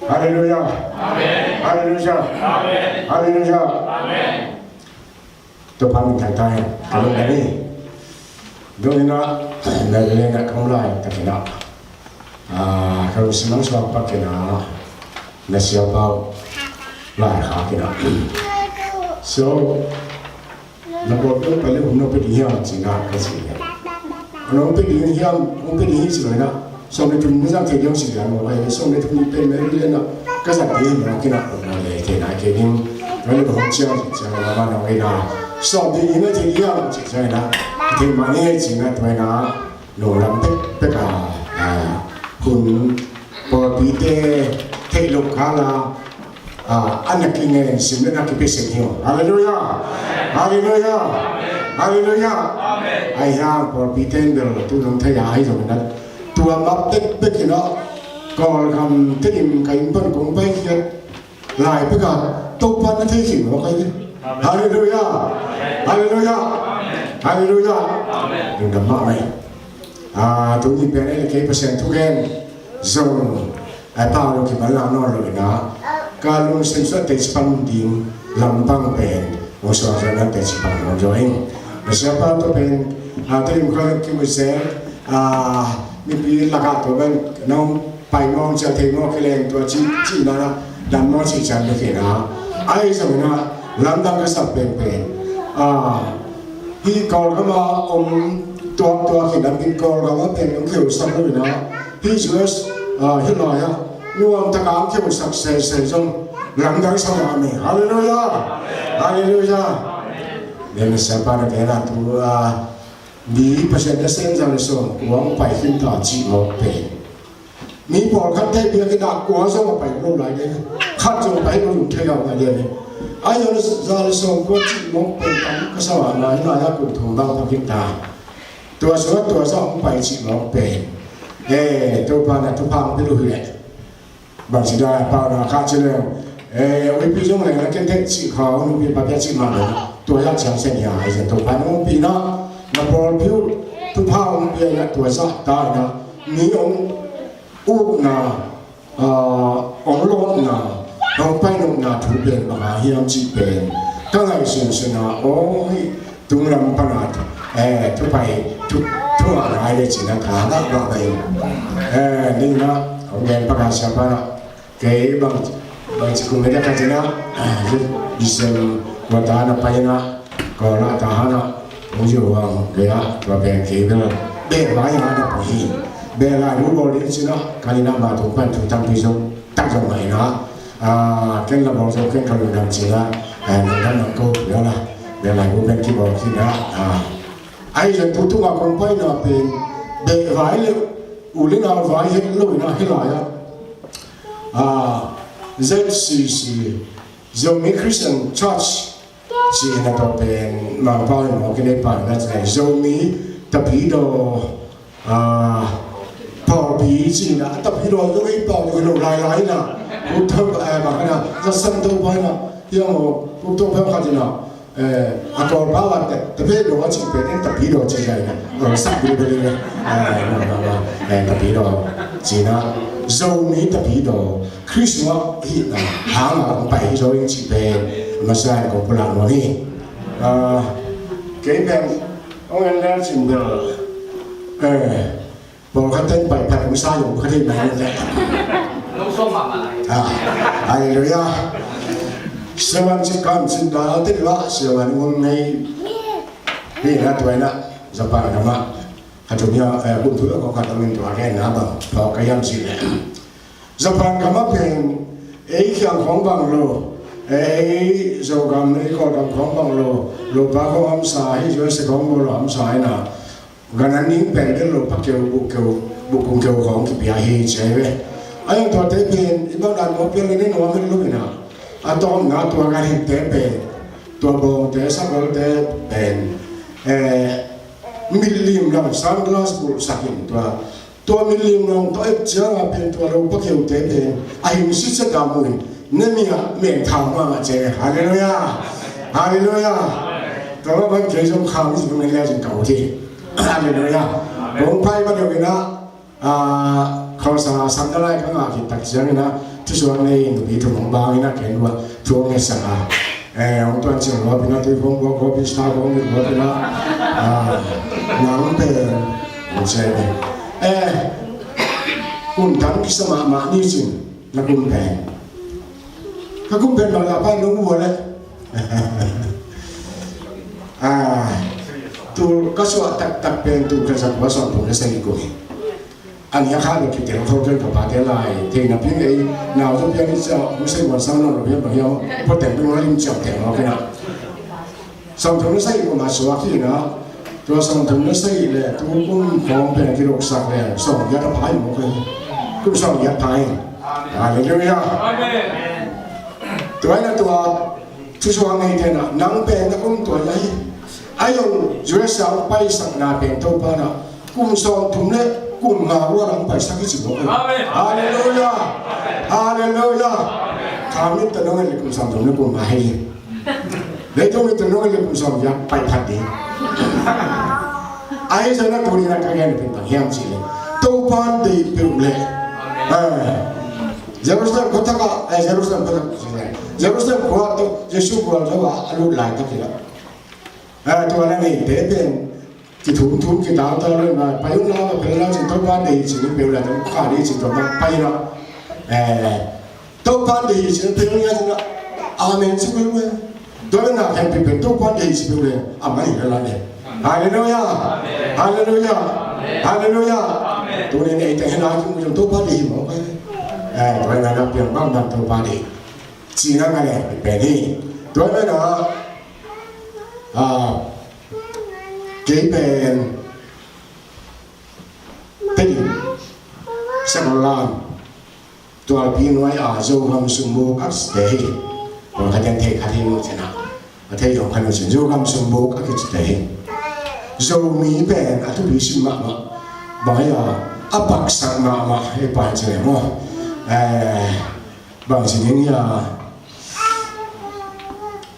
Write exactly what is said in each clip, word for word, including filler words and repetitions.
Halleluiah. Amen. Halleluiah. Amen. Halleluiah. Amen. Topa min thang ta hen. Ka lung dang hi. Dong ina na le na kong lai ta kina. Ah, ka lung simang suak pa kina. Na siapa lai ha kina. So, na bawltu pa le hum na pe ding hiam ci na ka ci le. Hum pe ding hiam, hum pe ding hi ci lo na. Sawm le thum ni zang thei ding ci le, hum pe sawm le thum ni pe me le na. Ka zang ding na kina hum na le thei na ke ding. Ka le hum ciang ci ciang na ma na wei na. Sawm ding na thei ding hiam ci ciang na. Thei ma ni ci na tuai na. Lo lam pek pek a, a, hun pawlpite theih loh khala, a, a na kingen sim le na kipia sek hi uh. Halleluiah. Halleluiah. Halleluiah. Ahi hang pawlpite in bel tu nong thei a ahi zong na tua map pek pek in a Kawlgam te in ka inn pan kong paikhiat lai pek a Topa na thei khin mawk ahi ve. Halleluiah. Halleluiah. Halleluiah. Lungdam mahmah hi. A, tuni pen ei le kei Pasian thugen zong a pau lo kimal lang nawn lo ina ka lungsim suah teci pang ding lampang pen hong suang suah na teci pang nawn zo ing. Na siapa tua pen a, tei mukha kimu se a, mipi lakah tua pen nong pai mawng ciah thei mawng kileng tua ci, ci na na dan mawng ci cian na kina. Ai zong na lamdang ka sak penpen. A, hi Kawlgam a om tuak tuak hi lam in Kawlgam a pen om kheu sak lo ina. Hi U S, a, hi lai a nuam taka om kheu sak se se zong lamdang sa ma me. Halleluiah. Halleluiah. Nen na siapa na kena tu a, mi Pasian na sen zang le sawm kuang pai khin ta ci mawk pen. Mi pawlkhat te biakinn ah kua zong a pai lo lai de. Khat zong a pai lo lum thei lo lai de. A yau za le sawm kua cih mawk pen tam ka sa a na hi lai a kum thum bang pha khin ta. Tua suat tua sa hong pai cih mawk pen. Eh, Topa na thupha hong pia lo hi leh. Bang ci dai pau na kha ci leng. Eh, uipi zong leng na ken thei cih kha hong nupi pa pia cih mah leng. Tua ya ciang sen ya ai zen Topa na hong pi na. Na pawlpi uh thupha hong pia na tua sa ta na. Mi hong ukna, ah, hong lawhna, hong painopna thu pen bang a hiam cih pen ka ngaihsun sun a, aw, hih tung lam pan a, eh, thu pai, thu, thu a ngai le cin a ka ngah ngah pai. Eh, ning na, hong gen pa ka sia pa na, kei bang, bang ci kum le ka cin a, eh, December kua ta na pai na, Kawlgam tahan ah hong zin uh hang kei ah tua pen kei bel beh vai hang ah na pang hi. Beh lai mu bawl ding cin ah ka inn ah ma tung pan thu tampi zong tak zong mah in ah, ah, ken la bawl zong ken ka lungdam cin ah, eh, lungdam nang ko hi ah la. Beh lai mu pen kibawl khin ah, ah. Ahi zong tu tung ah kong paina pen beh vai le u le nau vai het lo in ah hi lai ah. Ah, Z C C, Zomi Christian Church, ci-in a tawh pen Mangpau in mawk in ei pau in a ci-in Zomi Tapidaw, ah, pawlpi ci-in a Tapidaw zong ei pau in lo lailai in a, Khup Tho, eh, bang in a, Za San Tho pau in a, hiang aw, Khup Tho pau khat in a, eh, a Kawlpau a Tapidaw a ci pen in Tapidaw ci zai in a, sak bilbel in a, eh, Tapidaw ci-in a, Zomi Tapidaw. Khrist mah hihna hang a hong pai hi zaw ing cih pen masa in kong pulak nuam hi. Ah, kei pen hong en lel cin bel, eh, pawlkhat ten pai pai hong sa zong kha thei mai lel. Ah, halleluiah. Siavuan cik kam cin dal te dua siavuan hong nei. Hi na tuai na Japan na mah. A tum hiam, eh, kum thu a kong khat a min tua gen na bang thawk ka hiam cih leh. Japan gam a pen ei khiang khawng bang lo, ei Zogam, ei Kawlgam khawng bang lo, lopa khawng hamsa hi, U S A khawng bang lo hamsa hi na. Gan an ning pen bel lopa keu, buk keu, buk kung keu khawng kipia hi ci hi ve. A hiang tuate pen i bang dan mawk piang in i nuam hi lo hi na. A tawpna tua gan hingte pen, tua bawngte, sakolte pen, eh, Milim lam sunglass bulhsak in tua, tua milim lam tawh et ciang a pen tua lopa keute pen a hing sitset a mu in na mi ah mengthang mah mah ce. Halleluiah. Halleluiah. Tua mah bang kei zong khang zong en le zong ka ut hi. Halleluiah. Kong pai mah deuh in ah Ah, khawsa sam na lai ka ngah khit tak ciangin ah, thusuak nei nupi thum hong bangin ah, ken ruah thu hong ngetsak a. Eh, hong tuan cing ruapin ah, tuiphum guak guapin, star guapin, guapin ah, ah, nang pen hong cia ve. Eh, kum tam kisa mahmah ni cin, na kum pen. Ka kum pen bang a pa nung ua le. Ah, tu ka suah taktak pen tu ka sak ua sawm tum le sagih kum hi. An ya kha lo ki teng tho ken ka pa te lai. Te na pin ei, nau zo pian ni sa, mu sei wan sang no lo pian ba hiau. Po teng tu lo lim ciau teng lo kena. Sawm tum le sagih kum a suak hi na. Tua sawm tum le sagih le tu kum khawng pen a kiloksak le sawm giat a phai maw kai. Kum sawm giat phai. Halleluiah. Amen. Tua hi na tua thusuak nei te na nang pen na kum tua hi. A hi zong U S A paisakna pen Topa na kum sawm tum le kum nga ua nang paisak hi ci maw kai. Amen. Halleluiah. Halleluiah. Kha mit ta nong en le kum sawm tum le kum nga hi. Leitung i tun nong i le kum sawm giat pai phat ding. Ahi zongin a tuni in a ka gen pen bang hiam cih leh Topa deih peuh leh, eh, Jerusalem khua thak ah, eh, Jerusalem khua thak, Jerusalem khua tawh Jesu gualzo ah a lut laitak hi a, eh, tua na neite pen kithum thum kitau tau lo in a, pai un la, pai un la cin, Topa deih cin, i peuh leh Topa deih cin, Topa pai la. Eh, Topa deih hi ci na peuh ni a ci na. Amen ci peuh le. Tua le na khen peuh pen Topa deih hi ci peuh le. A mai le la le. Halleluiah. Halleluiah. Halleluiah. Tuni in eite hi na ki mu Topa deih hi maw kai. Eh, tua le na piang bang bang Topa deih. Ci na nga le pen hi. Tua le na, ah, kei pen Pedim, Sagalan, Tualpi nuai a Zogam Sumbuk a kicite hi. Pawlkhat in thei kha thei lo cihna. A thei zong kha lo cihna. Zogam Sumbuk a kicite hi. Zomi pen a thupi sim mahmah. Bang hi a, a paksak mahmah hi pai ci le maw. Eh, bang ci ding hi a.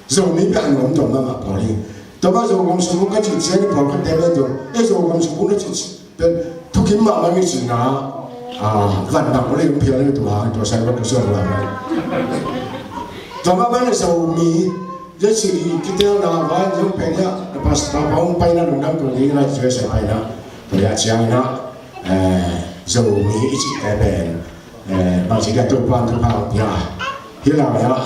Zomi pen a nuam tuam mahmah pawl hi. Tua mah Zogam Sumbuk ka cih ciang i pawlkhatte pen zong, eh, Zogam Sumbuk na cih pen thukim mahmah ngi cihna, ah, van bang ule um phial le tua, tua sai vat ka suan tua. Tua mah ban Zomi, zia cih i kitelna vai zong pen hiah, na pastor pa hong paina lungdam tua ding na, tua sai paina. Tua hiah ciang na, eh, Zomi i cihte pen. Eh, bang ci dia Topa thupha pia. Hi lai ah.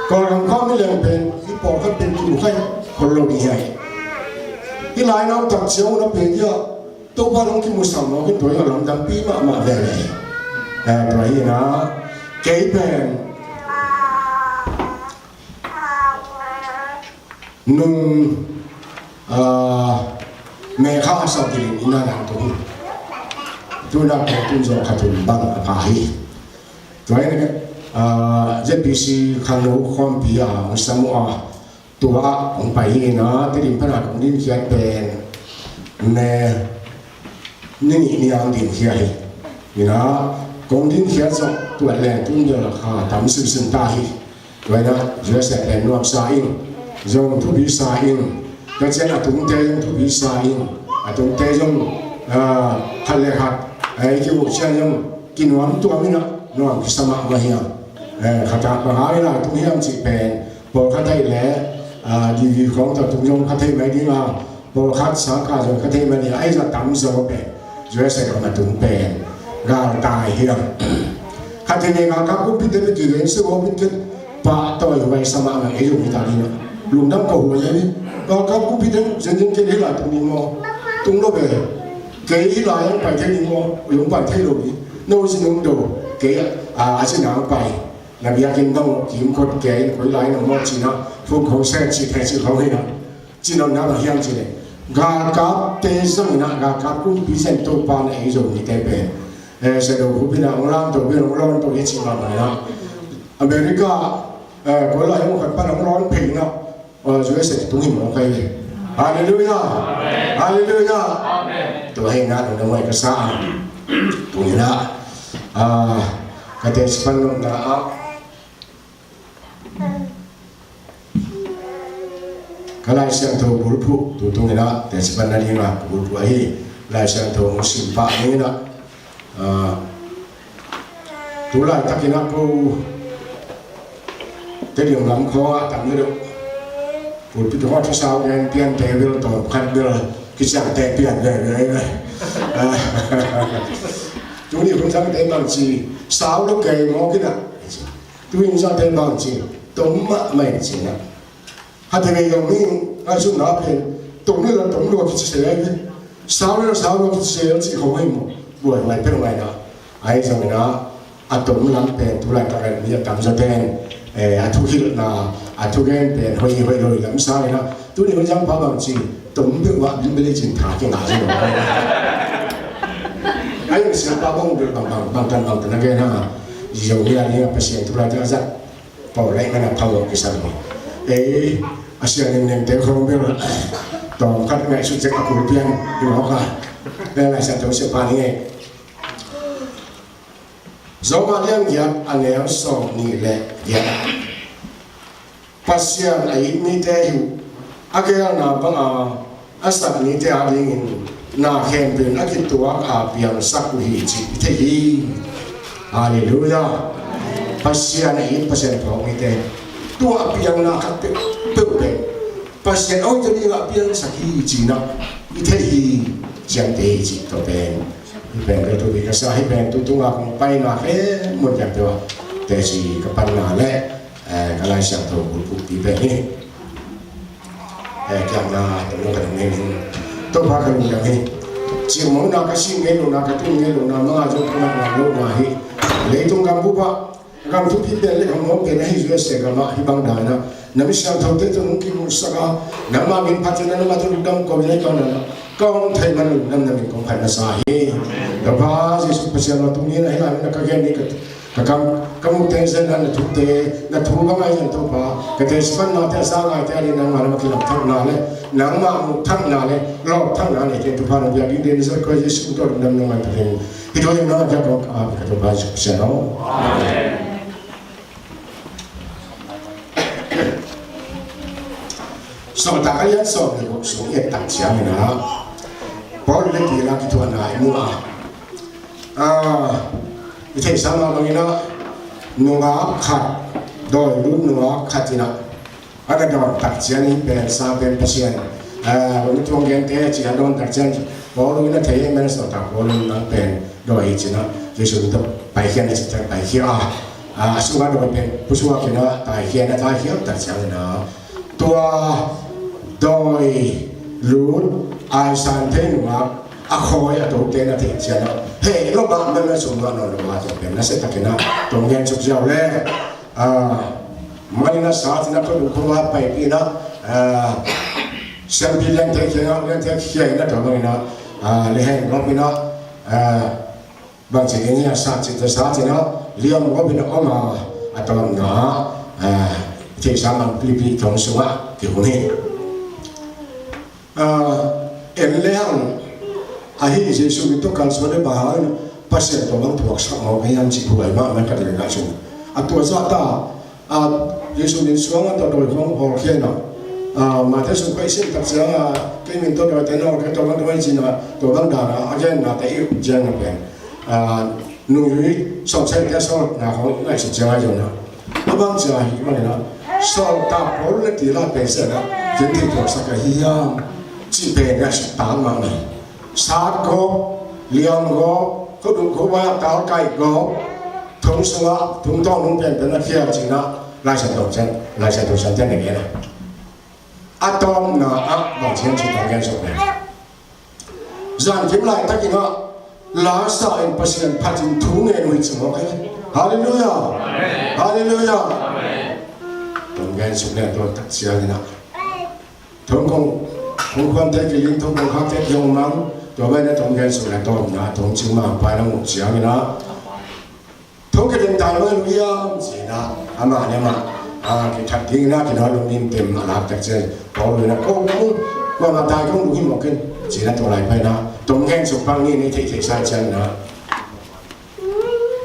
Kawlgam khua mi leng pen, i pawlkhat pen kimu khai khol lo ding hi. Hi lai nau tak ciang na pen dia, Topa nong kimu sam lo, ki tua lamdang pi mahmah ve le. Eh, tua hi na, kei pen. Nung, ah, me kha a sau kilin ina nang tu hi. Tuna ko tun zo kha tun bang a pha hi. Tua ina, ah, Z B C khangno khawmpi a hong sam uh a, tua a hong pai hi na, Tedim pana kong din khiat pen me ni nih ni ang din khiat hi. Ina, kong din khiat zong tuat leng tun bel kha tam simsim ta hi. Tua ina, U S A pen nuamsa in, zong thupi sa in, ka cian a tungte zong thupi sa in, a tungte zong, ah, khat le khat, eh, i kivuh cian zong kinuam tuam ina, nuam kisa mahmah hiam. Eh, khat a bang hang ina tung hiam cih pen, pawlkhat ahih leh, ah, D V khawng tawh tung zong kha thei mai ding a, pawlkhat sangkah zong kha thei mai ding a, ahi zah tam zaw pen. U S A ka ma tung pen galtai hiam. Khat hi nei galkap kumpi te bek hi leng se aw bek ken pahtawi huai sa mahmah ei zong hi ta ding a. Lungdam ko huai ei. Galkap kumpi te zenzen ken hih lai tung ding maw? Tung lo ve. Kei hih lai ang pai thei ding maw? Ui hong pai thei lo ding. No zi nung do. Kei a, a zi nang pai. Na biakinn dong kim khot kei koi lai na maw ci na. Fuk hong sek ci thei ci hong hi na. Ci lo na bang hiam ci leh, galkapte zangin ah galkap kumpi zen Topa na ei Zomite pen, eh, Shadow Group in ah hong lam to, hong lawn to hi ci mahmah in ah. America, eh, koi lai hong khat pan hong lawn phei in ah, eh, U S A tung hi mawk hi. Halleluiah. Halleluiah. Tua hi in ah nong dong huai ka sa a. Tung in ah, ah, ka teci pan nong na ah. Ka Lai Siangtho bulphuh tu tung in ah teci pan na ding a ka bulphuh ahi. Lai Siangtho hong sim pah ni in ah, ah, tu laitakin ah ko Tedim lam khawng ah tam ni lo. Pulpit khawng ah thusau gen piante bel tawm khat bel kiciamteh pian veve. Ah, tuni hun zangte bangci sau lo kei mawk in ah, tuni hun zangte bangci tom mahmah in ci in ah. Hate ngei zong mi ngaihsutna pen tom le la tom lua kici se lai ve. Sau le la sau lua kici se lai ci khong hei maw. Buai mai peuh mai na. Ahi zongin ah, a tom lam pen tu laitak a mi a tamzaw ten, eh, a thuhilhna, a thugen pen hoih hoih lo hi lam sangin ah, tuni hun zangpa bangci tom peuh ah bilbil i cin tha kingah zi lo. Ahi zong siapa bang bel bang bang bang tan bang tan a gen a. Zi zong hi a ding a Pasian tu laitak a zat Paul lai ngan a phawk kisam hi. Ei, a sia nengte khong bel tawm khat ngaihsut zek a kul pian hi mawk a. Lai Siangtho sia pa ni ngei. Rom a lian giat a neu sawm nih le giat. Pasian a it mite hi uh, a geelna banga a sak mite adingin na khempeuh a kituak a piangsak uh hi cih i thei hi. Halleluiah. Pasian a it, Pasian phawk mite tua a piangna khat peuhpeuh pen Pasian a hoihte dingah a piangsak hi ci-in ah i thei hi. Ciamteh hi cih tua pen, hih pen tua thupi ka sa, hih pen tu tunga kong paina khempeuh ciamteh uh a, teci ka panna le, eh, ka Lai Siangtho bulphuhpi pen hi. Eh, kiangna tawh ka dong ngei ning. Topa ka lungdam hi. Cimawhna ka sim ngei lohna, ka tun ngei lohna, manga zong ka mat ngam lohna hi. Leitung gam bup ah gam thupi pen le gam nuam pen ahi U S A gam ah hih bang dan ah na mi siangthote tawh nong kimuhsak a, nangmah min phat in ah nangmah tawh lungdam ko in ah hih bang dan ah ka om thei man lungdam na min kong phat masa hi. Topa Jesuh Pasian aw, tuni in ah hih lai mun ah ka gen ni ka Ka kam, ka muk teng zen na, na thute, na thu bang ahi zong Topa, ka teci pannate a za ngaite ading nangmah lam a kilawm thakna le nangmah muh thakna le lawp thakna neite Topa nong piak ding, Nazareth khua Jesuh tawh lungdam nong ngai Pathian. Hih thu ding nong ngai piak kong ka ap ka Topa Jesuh Pasian aw. Amen. Sawltak a lian sawm le guk sung i et tak ciangin ah Paul le Sila kithuahna i mu a, ah, i theihsa mah bangin ah nungak khat, dawi lut nungak khat in ah a na dawn tak ciangin pen sa pen Pasian, ah, hong thuak gente ci a dawn tak ciangin Paul in a thei hi, men sawltak Paul in nang pen dawi hi ci-in ah Jesuh in tawh paikhia in a ci tak paikhia a, ah, a sungah dawi pen pusuak in ah taikhia in ah taikhia tak ciangin ah tua dawi lut aisan thei nungak a khawi a tote na theih ciangin ah heh lo mah, na na sum mah nawn lo mah, tua pen na sia takin ah tong gen suk ziau le, ah, man in ah sa ci-in ah khuadung khuava paipih in ah, ah, siampi liante kiangah, liante kiangah tua bangin ah, ah, lehang gawp in ah, ah, bangci ding hiam sa ci-in ah, sa ci-in ah liam gawp in ah om a, a tawpna ah, ah, i theihsa mah Philippi thong sungah kihun hi. Ah, en le hang ahi Jesuh min tawh kalsuan le bang hangin Pasian tawh bang thuaksak mawk hiam cih huai mahmah ka deih ngaihsun. A tua zah ta, ah, Jesuh min suang a tawh dawi khawng hawlkhia in ah, ah, Matthai sung khuai sim tak ciang a, kei min tawh dawite na hawlkhia, tua bang tua bang ci-in ah, tua bang dan a a gennate i up ciang a pen, ah, nungzui sawmsagihte a sawlna khawng ngaihsut ciang a i zon a A bang ci a hih manin ah, sawltak Paul le Sila pen seh ah, ken thei thuaksak ahi hiam cih pen ngaihsut tak mahmah hi. Sat gawp, liam gawp, khuadung khuava ah talkaih gawp, thong sungah thong tawng nung penpen a khial ci-in ah Lai Siangtho ciang, Lai Siangtho ciangte na gen a. A tawpna ah bang ci hiam cih tawh gen suk leng. Zankim laitakin ah, la sa in Pasian phatin thu ngen uh hi ci mawk hi. Halleluiah. Halleluiah. Tawm gen suk leng tua tak ciangin ah, thong kong, thong khuante kiling, thong kong khakte kihong mang, tua bang in ah tawm gen suk leng tawpna, thong cing mangpa in ah muh ciangin ah, Thong ka den tai mai lo hiam ci-in ah, amah le amah, ah, kithat dingin ah, kinawl lo ding tem a lak tak ciang, Paul in ah, ko, ko, kuamah tai kong lung hi mawk in ci-in ah, tua lai pan ah, tawm gen suk pang ni, nei theih theih sa ciangin ah,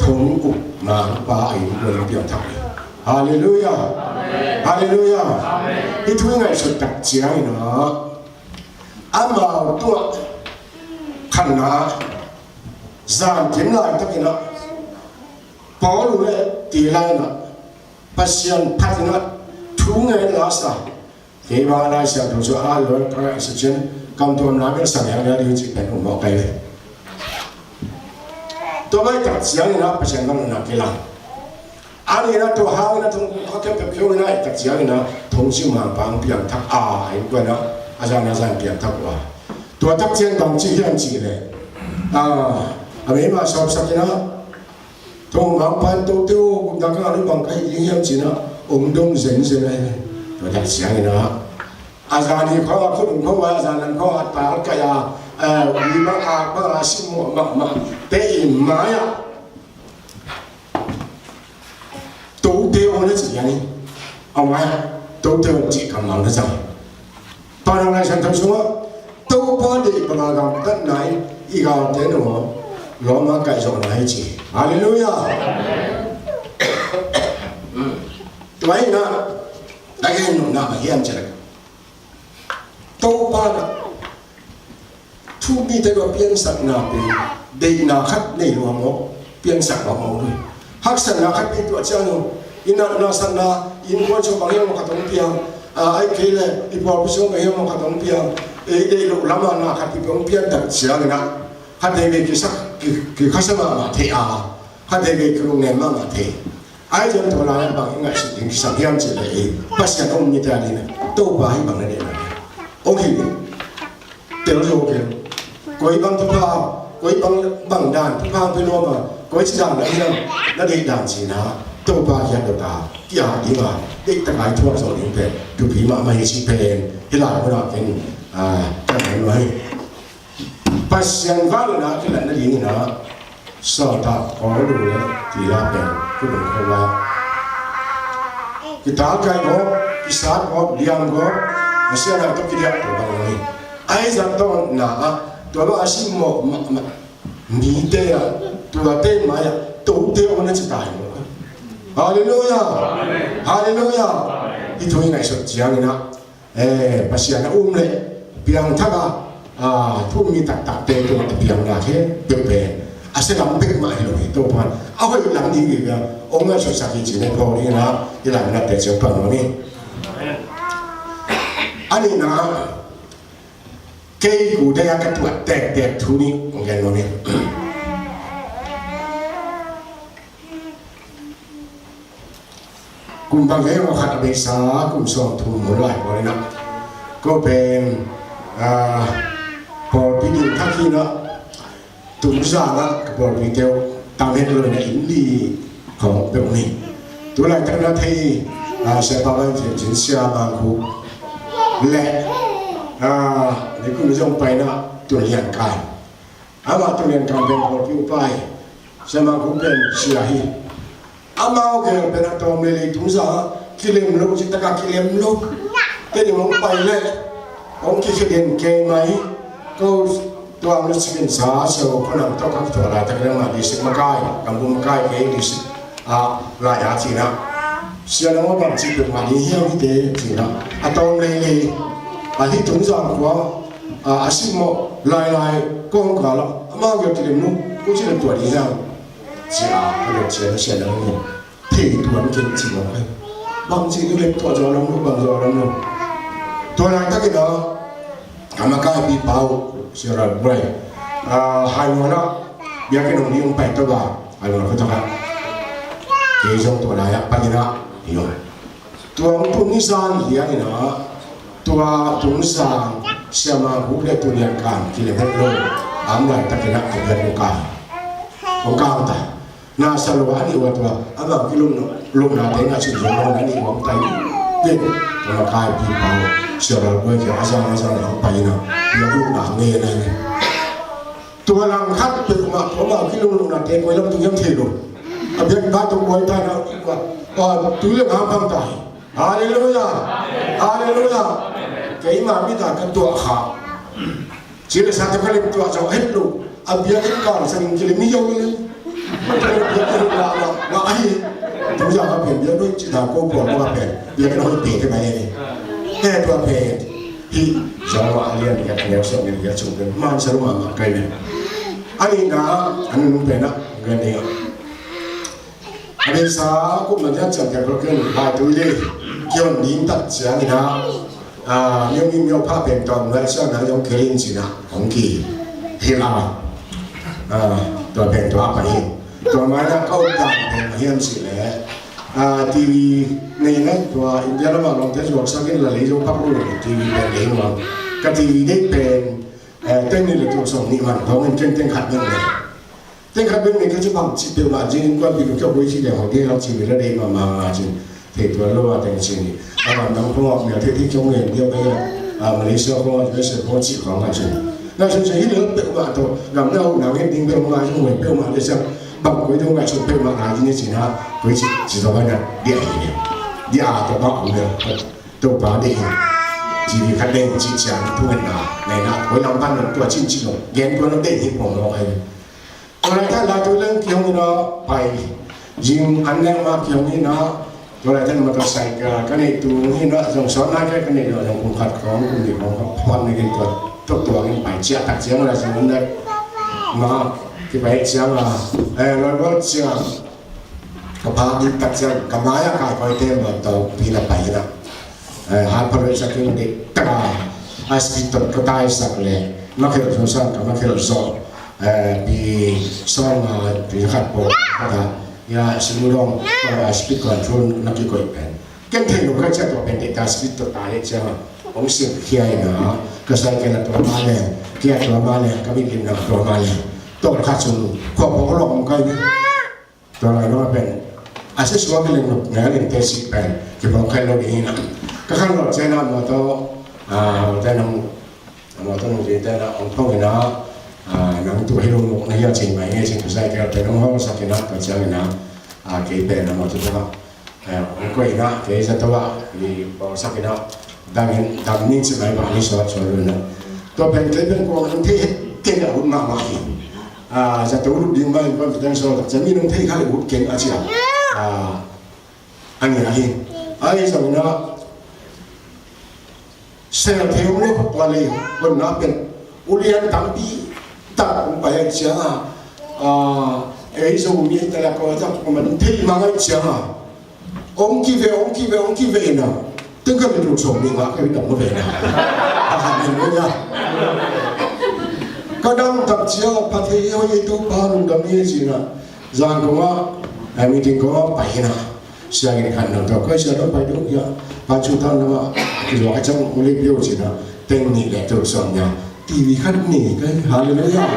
thong uk mangpa a inn kuan piang thak hi. Halleluiah. Halleluiah. Hih thu i ngaihsut tak ciangin ah, amau tuah Khatna, zan kim laitakin ah Paul le Silas in ah Pasian phat in ah thu ngen la sa. Kei bang a Lai Siangtho sung a lo ka ngaihsut ciang kam tuamna bel sang hiang hiang ding cih pen um mawk kei ve. Tua bang tak ciangin ah Pasian vangliatna kilang. A ni in ah tua hangin ah thong a khempeuh kheu in ah tak ciangin ah thong sim hang pang piangthak a, a innkuan ah a zan a zan piangthak uh a. Tua tak ciang bang ci hiam cih leh, a, a meima sawpsak in ah, thong hang pan tote aw, gupna ka ngah uh bang ka hi ding hiam ci in ah ong dong zenzen ahi ve. Tua tak ciangin ah a zan hi khawng a khut um khawng a, a zan lam khawng a tal kai a, eh, ui bang a bang a simmawh mahmah te in mai ah tote aw na ci hian hi. A mai ah tote aw cih kammal na cang. Tua Lai Siangtho sungah Topa deih banga gamtatna in i galte nung aw lawm a kaihzawhna hi ci. Halleluiah. Tua hi in ah, na gen nopna hiam cih leh Topa in ah thu-um mite tawh piansakna pen deihna khat nei lo maw, piansak lo maw. Haksatna khat nei tuah ciang lo, i natna satna, i innkuan sung bang hiam maw khat hong piang, a, ahih kei leh i pawlpi sung bang hiam maw khat hong piang, ei deih loh lamah na khat i hong pian tak ciangin ah khat veivei kisak, ki, kikhasa mahmah thei a, khat veivei kilungnem mahmah thei. Ahi zong tua lai-ah bang i ngaihsut ding kisam hiam cih leh, Pasian a um mite a dingin ah Topa hi bang na deihna hong hilh in, tel zo kei. Koi bang thupha, koi bang, bang dan thupha hong pia nuam a, koi ci dan na hiam, na deih dan ci in ah Topa kiang dot a, kiang ding a, deihtak a i thuak zo ding pen thupi mahmah hi cih pen hih lai munah ken, a, ka gen nuam hi. Pasian vangliatna kilat nadingin ah sawltak Paul le Silas pen khut um khawng a, kitalkai gawp, kisat gawp, liam gawp, a siatna tawh kidiah tua bang hi. Ahi zong tawpna ah tua bang a simmawh mahmah mite ah, tuate mai ah tote aw na ci ta hi maw. Halleluiah. Halleluiah. Hih thu i ngaihsut ciangin ah, eh, Pasian a um leh piangthak a, a, thu-um mi taktakte tungah i pianna khempeuh pen a sia lam bek mah hi lo hi. Topa'n a hoih lam ding hi a, hong ngaihsutsak hi cih pen Paul in ah hih lai munah teci pan nuam hi. A nihna, kei ku dei a ka tuah tektek thu nih hong gen nuam hi. Kum bang hiam a khat a beisa, kum sawmthum hun lai pawl in ah, ko pen, ah, pawlpi ding thak hi in ah, Tonzang ah ka pawlpite uh tam het lo in ah, inn li khawng peuh hi. Tu laitak na thei, ah, Sia Pa Van Thian Cin, Sia Mang Khup le, ah, ni kum zong pai in ah Tun Lian Kai. Amah Tun Lian Kai pen pawlpi upa hi. Sia Mang Khup pen sia hi. Amau gel pen a tawm leilei Tonzang ah kilem lo, cih tak a kilem lo. Teni hong pai leh hong kikhia den kei mai. Ko tuang na cikin sa, Sia Khup Nam tawh ka kituak laitak in ah, amah district makai, gambum makai kei district a lai a ci in ah, Sia Mang Khup bang ci peuhmah ding hiam hite ci in ah, a tawm leilei a hih Tonzang khua a, a simmawh lailai kawmkal ah amau gel kilem lo, ko ci leh tuah ding hiam. Sia, ka lawm sia, na sia na hong thei tuan kei ci lo kai. Bang ci ding leh tuah zaw lam lo, bang zaw lam lo. Tua laitak in ah ka makaipipa uh, Sia Ral Buai, ah, Hailuan ah biakinn hong ding hong pai tawh a, Hailuan khua tak ah. Kei zong tua lai-ah pai in ah, hi ung. Tua hong tun ni zan lian in ah, tua Tonzang Sia Mang Khup le Tun Lian Kai kilem het lo. A om laitak in ah a biakinn hong kai, hong kai ta. Na sa lo a, a nih uh a tua, amau kilumnate ngaihsun zong lo in a nih uh hong tai. Tua makaipipa uh, Sia Ral Buai kiang a zan a zan hong pai in ah, biakinn hong ngen a hi. Tua langkhat peuhmah tua amau kilumnate koi lam tung hiam thei lo. A biakinn bai tung buai ta in ah, a, tui le ngam bang ta hi. Halleluiah. Halleluiah. Keima mit a ka tuah kha, ci le sa tawh ka lem tuah zawh het lo. A biakinn kang sangin kilem hi zo hi. Biakinn la la la ahi. Tonzang a pen biakinn hoih ci ta, ko Paul ko a pen biakinn hoih pek hi mai hi. He, tua pen Hih Johan a lian giat neu sawm le giat sung pen man sa lua mahmah ka hi ve. A nihna, a nunung pen ah ka nei a, a beisa kum na ciang ciang tel kol ken lai tui le kion ding tak ciangin ah, a, mio mi mio pha pen tawm lai sa na yong kelin cin ah hong kihilh a, a, tua pen tua pai hi. Tua mai na ka um dan pen a hiam cih leh, a, TV nei na tua India lam ah lawngte zuaksak in la lei zo pak lo, TV pen lei nuam. Ka TV deih pen, eh, teng nih le tul sawm nih man thawng in ken teng khat bek nei. Teng khat bek nei ka ci bang ci peuhmah zing in kuan pi lu kiau boi ci leng hong ding hang ci mi la deih mahmah nga cin. Thei tuan lo a teng ci ni. A gam dang khong a mia thei thei kiau ngen dia bai a, Malaysia khong a, U S A khong a ci khong a cin. Na cin cin hi lel peuhmah tawh gam na hau na ngen ding peuhmah ngai sung ngen peuhmah le siang. Bang koi dong ngai sung peuhmah ngai ding ni cin ha. Koi ci ci tawh bai na dia hi ni. Dia a tawh bang a mia. Topa deih hi. TV khat deih ci ciang thu ngen na. Ngai na koi lam pan tua cin cin lo. Gen tua lo deih hi pong lo kai. Tua laitak laitu leng kihong ina pai. Zing an leng mah kihong ina. Tua laitak motorcycle ka neih tung ina zong sawn nai ka neih lo zong kum khat khawng kum nih khawng ka phuan na gen tua. Tuk tua gen pai ciah tak ciang la zing an leng mah kipai ciang a, eh, loi loi ciang ka pa dik tak ciang ka mai a kai koi te mah tawh pi na pai ina. Eh, hat pha loi sa king dik tak a, a speed tawh ka tai sak le ma khel zong sang ka ma khel zong. Eh, pi sawng a, pi khat pawh khat a, ya, simulong, eh, speed control na kikoih pen. Ken thei lo ka cia tua pen data speed tua ta le cia ma. Ong sim khia ina, ka cycle a tua ma le, kia tua ma le, ka mit lim na tua ma le. Tua khat sung, kua pawh ka lawk om kai ni. Tua lai lo pen a sia suak ki leng lo ngai leng te sik pen ki pawng khai lo ding hi na. Ka khan lo cia na mawtaw, a, mawtaw nang, mawtaw nang zui te na ong thong hi na, a, nang tu hi lo muk na hia cing mai nge cing kusai te pen ong hong sak hi na tua ciang hi na, a, kei pen na mawtaw tua, a, ong koi hi na kei sa tua, i pawng sak hi na. Dang in, dang ning ci mai bang hi sawt sawt lo na. Tua pen kei pen kua nang thei het kei na ut mahmah hi. A, zato lut ding mai kua pen sawt tak ciang mi nang thei kha le ut ken a cia. A, a ngia hi. A hi zong na sel thei um le kua le kua na pen ulian tampi tak um pai a ciang a. A, ei zo mi ta la kua tak kua man thei ma ngai ciang a. Ong kive, ong kive, ong kive ina. Tengka mi tul sawm nih ngah ka ina ong ve na. Hallelujah. Ka dang tak cia pha thei hoi ei Topa lungdam hi cina. Zan kong a, eh, meeting kong a pai ina. Sia gin khan nang tawh koi sia dong pai dong ia. Pa cu tan nama ki lua ka cang uli piu cina. Teng nih le tul sawm nia. TV khat nei kai, hallelujah.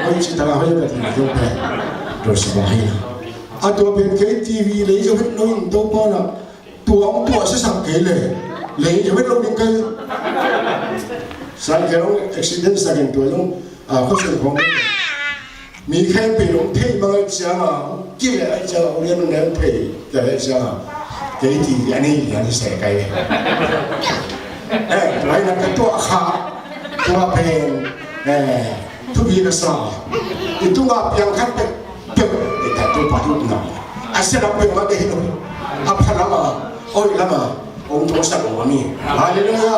Hoi ci taka hoi ka ti na tua pen. Tua sa ba hi na. A tua pen kei TV lei zo het lo in Topa na. Tua ong tua sa sak kei le. Lei zo het lo ding kai. Sa kei ong accident sa ken tua ong, a, ko sa kong. Mi khempeuh in hong thei mang ahih ciangin, kile ahih ciangin, hong lian hong neu thei, tia ahih ciangin, kei ti lian hi, lian hi se kai ve. Eh, tua hi na ka tuah kha, tua pen, eh, thupi ka sa. I tungah piang khat peuh, peuh, i ta tu pa tu na. A sia lam peuh ma de hi lo. A pha lam a, oi lam a. Ong tua sak ong a mi. Halleluia.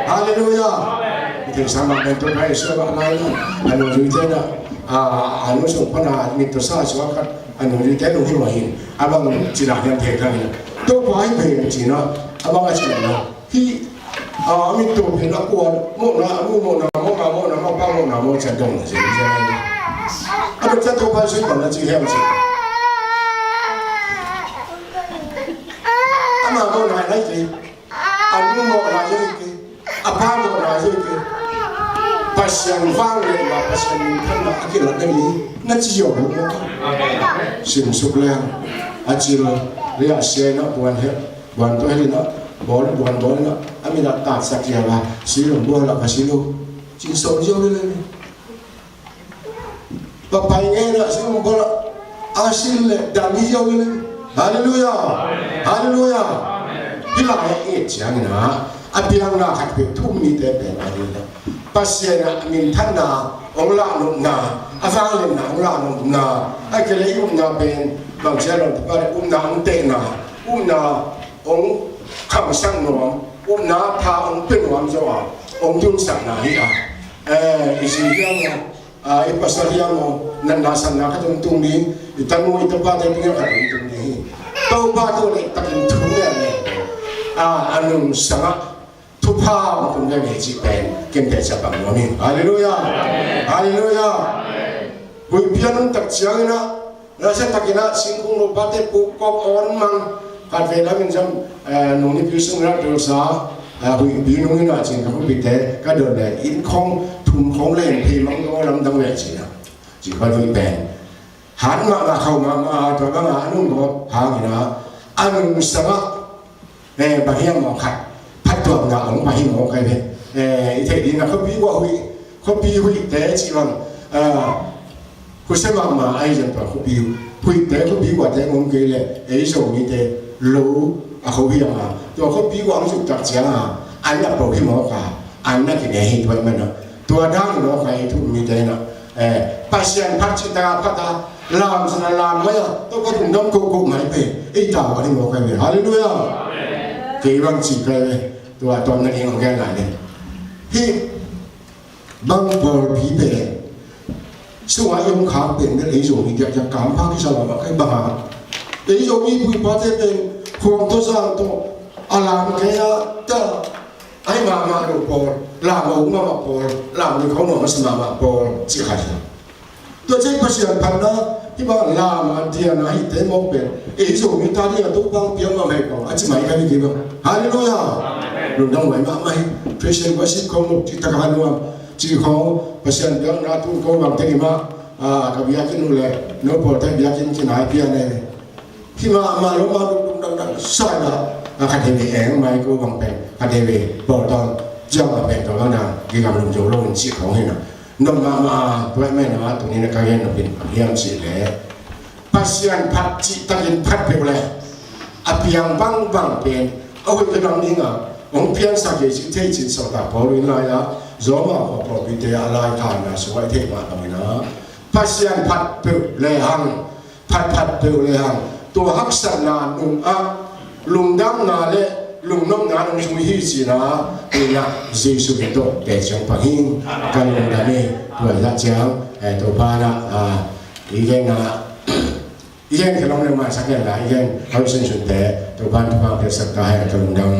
Halleluia. I theih sang mah pen Topa Jesu a nai lo. A nungzuite na, a, a nung sung pan a mit tua sa suak khat. A nungzuite nung hi mah hi. A bang ci na hiam thei thang hi. Topa hi pen ci na. A bang a ci na. Hi, a, mit tua pen a kuan. Mawhna, mu mawhna, mawhna, mawhna, mawhpa mawhna, mawh cian dong na ci. A dok cian Topa Jesu pan a ci hiam ci. Ama mawhna lai ci. A nu mawhna zia hi kei, a pa mawhna zia hi kei. Pasian vangliatna, Pasian minthanna a kilatna hi na ci ziau lo mawk a. Simsuk leng a cil lei a sia in a buan het, buan tua het in a bawl, buan bawl in a, a min a tatsak ziau a, si lo bual a ka si lo. Cin sawn ziau lei lei. Papai ngeina sing bol a sil le dam hi ziau hi le. Halleluia. Halleluia. Hi lai a et ciangin a, a piangna khat peuh thum mite pen a hi le. Pasian a minthanna, ong lahnopna, a vangliatna, ong lahnopna, a kile i upna pen bang cia lo, upna ong tehna, upna ong khamsak nuam, upna tha hong pia nuam zo a, hong tunsakna hi a. Eh, i zi hiam aw, ah, i pasal hiam aw, natna sanna khat hong tung ni, i tanu i tapate tungah khat hong tung ni hi. Topa tungah leh takin thu ngen ni. Ah, a nungsangah thupha hong tung ngen ni cih pen ken pen sa pang nuam hi. Halleluiah. Halleluiah. Huih pian nung tak ciangin ah, nasa takin ah singkung lopate puk kawk awn mang, khat vei lamin zam, eh, nung nipi sungin ah dulsa, eh, huihpi nungin ah cin ka huihpite ka dot le inn khong thum khong le inn phei mang dong lamdang le cin ah. Ci khuan huih pen han mahmah khauh mahmah a, tua bangah a nung gawp hangin ah a nungsangah, eh, bang hiam maw khat phattuamna hong pia hi maw kai ve. Eh, i theih dingin ah khuapi guah huih, khuapi huihte cih bang, ah, khuasia mahmah ahi zong tua khuapi huihte, khuapi guahte hong om kei leh ei Zomite lo a kho hi a, tua khuapi guah hong zuk tak ciangin ah an a po hi mawk a, an a kine hi tua ahih manin ah, tua dan hi mawk a, ei thu-um mite in ah, eh, Pasian phat cih tak a phat a, lam zong a lam mai a, Topa lungdam kohkoh mai pen ei tawh a hi mawk a hi ve. Halleluiah. Kei bang ci kai ve, tua tawpna ding hong gen lai leh, hih bang pawlpi pen sungah i hong khak pen bel ei Zomi diakdiak kampha kisa mahmah kai bang a, ei Zomi pu i pate pen khuang tawh zang tawh a lam kei a, ta, ahih mahmah lo pawl, lam a uk mahmah pawl, lam a uk mahmah pawl, ci kha hi. Tua ciang Pasian phatna, hih bang lam a dian a hihte mawk pen ei Zomi ta dingin Topa hong piak mahmah hi bang a ci mai ka hi kei bang. Halleluiah. Lungdam huai mahmah hi. Praise and worship khong lo cih tak a nuam cih khong, Pasian biakna tun ko bang teng hi mah, ah, ka biakinn uh leh no pawlte biakinn kinai pian e. Hih mah mah lo mah lungdam dangdang sa in ah, a khat hi ve, eng mai ko bang pen khat hi ve, pawl tawng ciang a pen tua bang dang kigam lum zo lo in cih khong hi in ah. Nop mahmah, tua ahih manin ah tuni in ah ka gen nop in bang hiam cih leh, Pasian phat cih takin phat peuh leh a piang bangbang pen a hoih pen lam ding a hong piangsak hi ci thei cin sawltak Paul in lai-ah Roma khua pawlpite a laikhakna sungah i theih mah bangin ah, Pasian phat peuh lehang, phatphat peuh lehang, tua haksatna nungah lungdamna le lungnopna nung zui hi ci-in ah, tu-in ah Jesu min tawh teci hong pang hi. Ka lungdam hi. Tua zah ciang, eh, Topa in ah, ah, i gen a, i gen khelh om leh maisak hen la, i gen hau sunsunte Topa in thupha piaksak ta hen. Ka lungdam.